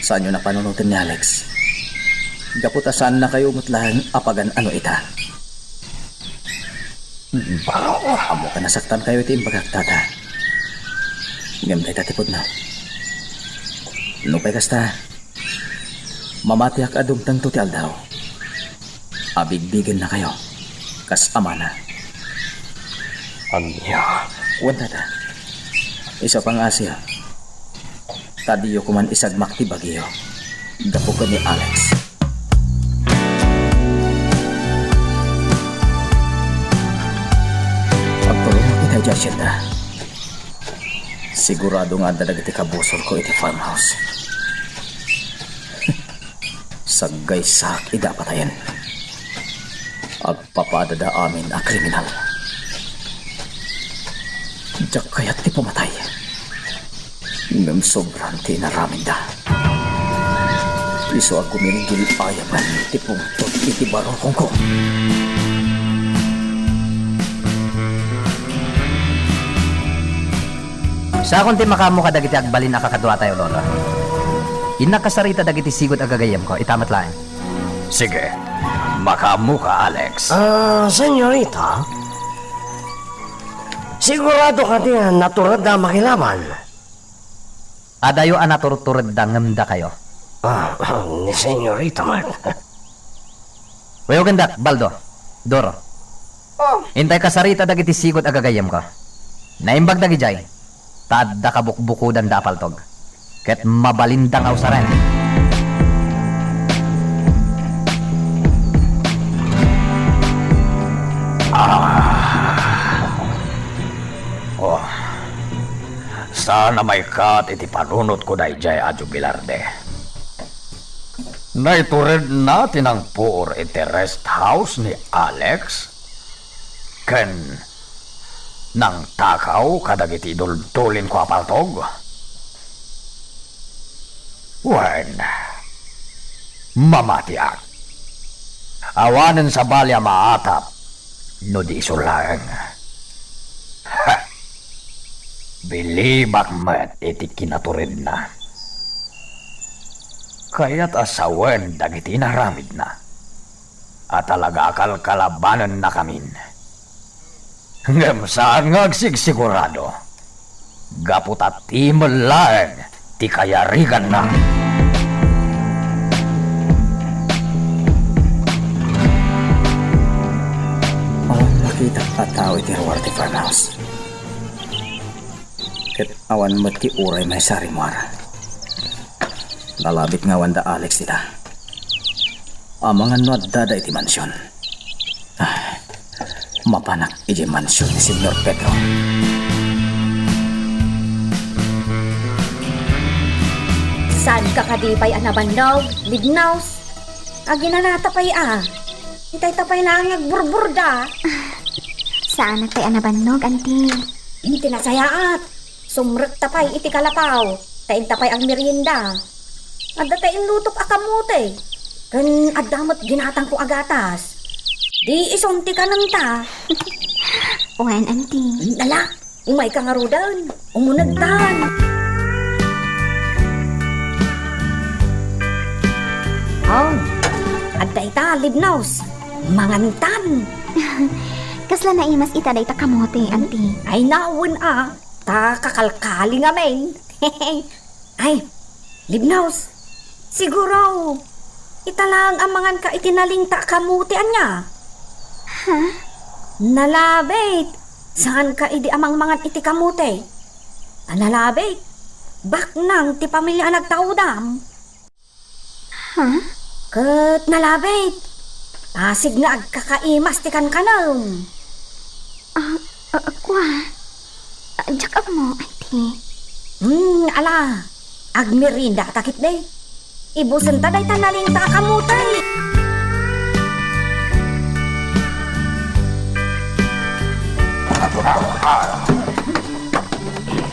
Saanyo napanunoten ni Alex. Gapu ta saannakayo met laeng a pagan-ano ita. Ammoak a nasaktankayo iti imbagak, Tata. Ngem dayta ti pudno. Nupay kasta, mamatiak a dumtengto ti aldaw a bigbigennakayo kas amana. Ania? Wen, tata. Isu a pangngaasiyo, ta diyo koman isagmak ti bagiyo gapu ken ni Alex. Agturongak ita idiay asyenda. Sigurado nga adda dagiti kabusorko iti farmhouse. Saggaysaak ida a patayen. Agpapadada amin a kriminal. Diak kayat ti pumatay. Ngem sobran ti inaramidda. Isu a gumilgil-ayaben ti pungtot iti barukongko. Saakon ti makaammo kadagiti agbalin a kakaduatayo, Lolo. Innak kasarita dagiti sigud a gagayyemko, ita met laeng. Sige, makaammoka, Alex. Ah, senyorita, sigurado kadi a naturedda a makilaban? Adayo a natureturedda ngem dakayo. Ah, ni senyorita met. Weyogendak, Baldo, Doro. Oh. Intay kasarita dagiti sigud a gagayyemko. Naimbag dagidiay, ta adda kabukbukudanda a paltog, ket mabalinda nga usaren. Ah. Oh. Saan a maikkat iti panunotko daydiay a Jubilarde. Naituredna ti nangpuor iti rest house ni Alex ken nangtakaw kadagiti idultulinko a paltog. Wen, mamatiak. Awanen sabali a maatap no di isu laeng. Ha! Bilibak met iti kinaturedna. Kayat a sawen dagiti inaramidna a talaga a kalkalabanennakamin. Ngem saan nga agsigsigurado, gapu ta ti met laeng ti kayariganna. Awan makitak a tao iti ruar ti farmhouse. Ket awan met ti uray maysa a rimmuar. Nalabit nga awan da Alex dita. Amangan no addada iti mansion. Ah, mapanak idiay mansion ni Senyor Pedro. Saanka kadi pay a nabannog, Libnaus? Aginanata pay a. Itay ta pay laeng nga agburburda. Saanak pay a nabannog, Anti. Inti nasayaat. Sumrekta pay iti kalapaw, ta inta pay agmerienda. Adda tay inlutok a kamote, ken adda met ginatangko a gatas. Di isun ti kanenta. Wen, Anti. Nala, umayka ngaruden. Umunegtan. Oh, adda ita, Libnaus. Mangantan. Kasla naimas ita dayta kamote, Anti. Ay, nawen a. Ta kakalkali ngamin. Ay, Libnaus, siguro, ita laeng a manganka iti nalingta a kamote, ania? Ha? Nalabit, saanka idi a mangmangan iti kamote. A nalabit, baknang ti pamilya a nagtaudam. Ha? Ket nalabit, pasig nga agkakaimas ti kankanem. Ah, ah, kua? Ah, diak ammo, Anti. Hmm, ala, agmerienda ta ketdi. Ibusenta dayta nalingta a kamote.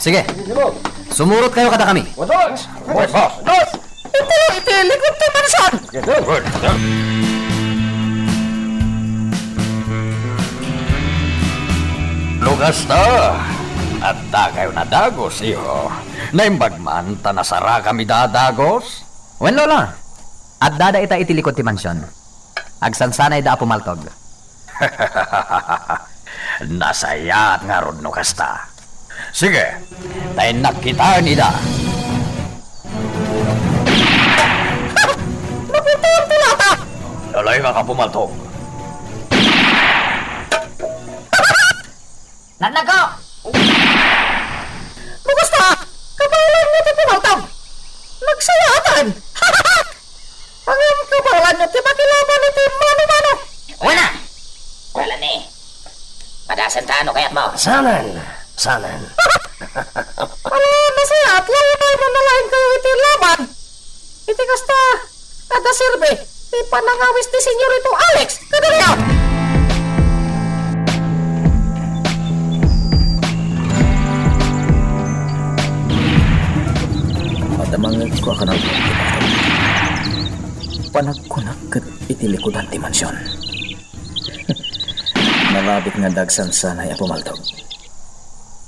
Sige, sumurot kayo kadakami. Iti, iti likod ti mansion. No kasta, addakayo a dagus, iho. Naimbag man ta nasarakami a dagus. Wen, Lola. Addada ita iti likod ti mansion. Agsansanayda a pumaltog. Nasayaat ngarud no kasta. Sige, ta innak kitaen ida. Naputuan ti lata! Nalaingak, Apo Maltog. Nagnago! Bukas ta! Kabaelan nga ti pumaltog! Nagsayaatan! Ngem kabaelan nga ti makilaban iti mano-mano! Wala! Wala ni! Padasen ta, ano kayat mo? Sanan! Sanan! Para nasayaat, launay no nalaing kayo iti laban! Iti kasta, kada serbi, ti panangawis ti Senyorito Alex, kadalayo! Madamangegko a kanang panagkunak ket iti likudan ti mansion. Nalabit nga dagsansanay a pumaltog.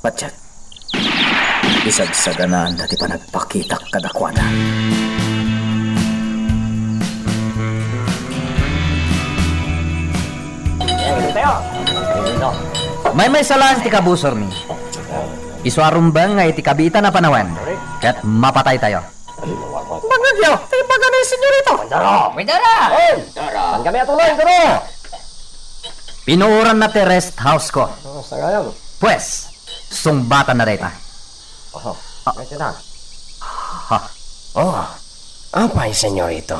Patiek. Isagsaganaanda ti panagpakitak kadakuada. Maymaysa laeng ti kabusormi. Isu a rumbeng nga iti kabiitan a panawen, ket mapataytayo. Bangagyo, ti ibaga ni Senyorito. Mandara! Mandara! Hey! Mandara! Saan kami atuloy, Mandara? Pinuoranna ti rest house ko. Oh, sa ngayon. Pues, sungbatan na dayta. Oh, medyo na. Ha? Oh, apay, Senyorito?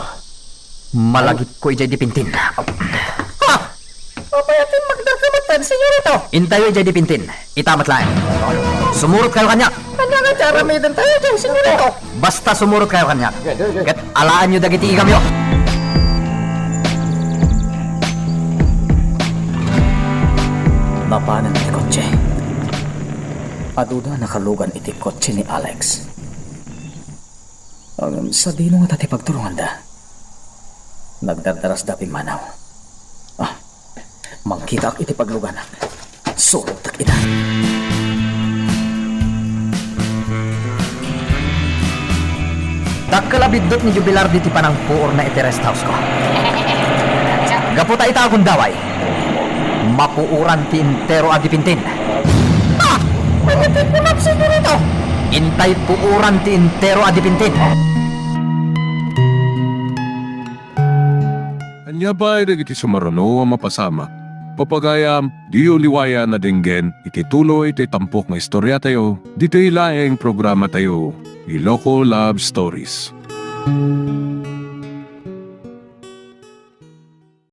Malagipko idiay dipintin. Ha? Apay a timmagda ka met, Senyorito? Intayo idiay dipintin. Ita met laeng. Sumurot kayo kaniak. Ania nga ti aramiden tayo diay, Senyorito? Basta sumurot kayo kaniak. Ket alaanyo dagiti igamyo. Napanen ti kotse. Aduda nakalugan iti kotse ni Alex. Ngem sadino ngata ti pagturonganda? Nagdardarasda pimmanaw. Ah, mangkitaak iti pagluganak. Surotek ida. Dakkel a biddut ni Jubilar ditoy panangpuorna iti rest house ko. Gapu ta ita a gundaway, mapuoran ti entero a dipintin. Ah! Ania ti kunam, Senyorito? Intay puoran ti entero a dipintin. Ania pay dagiti sumaruno a mapasamak? Papagayam, diyo liwayan a denggen iti tuloy ti tampok nga istoriatayo ditoy laeng programatayo, Iloko Love Stories.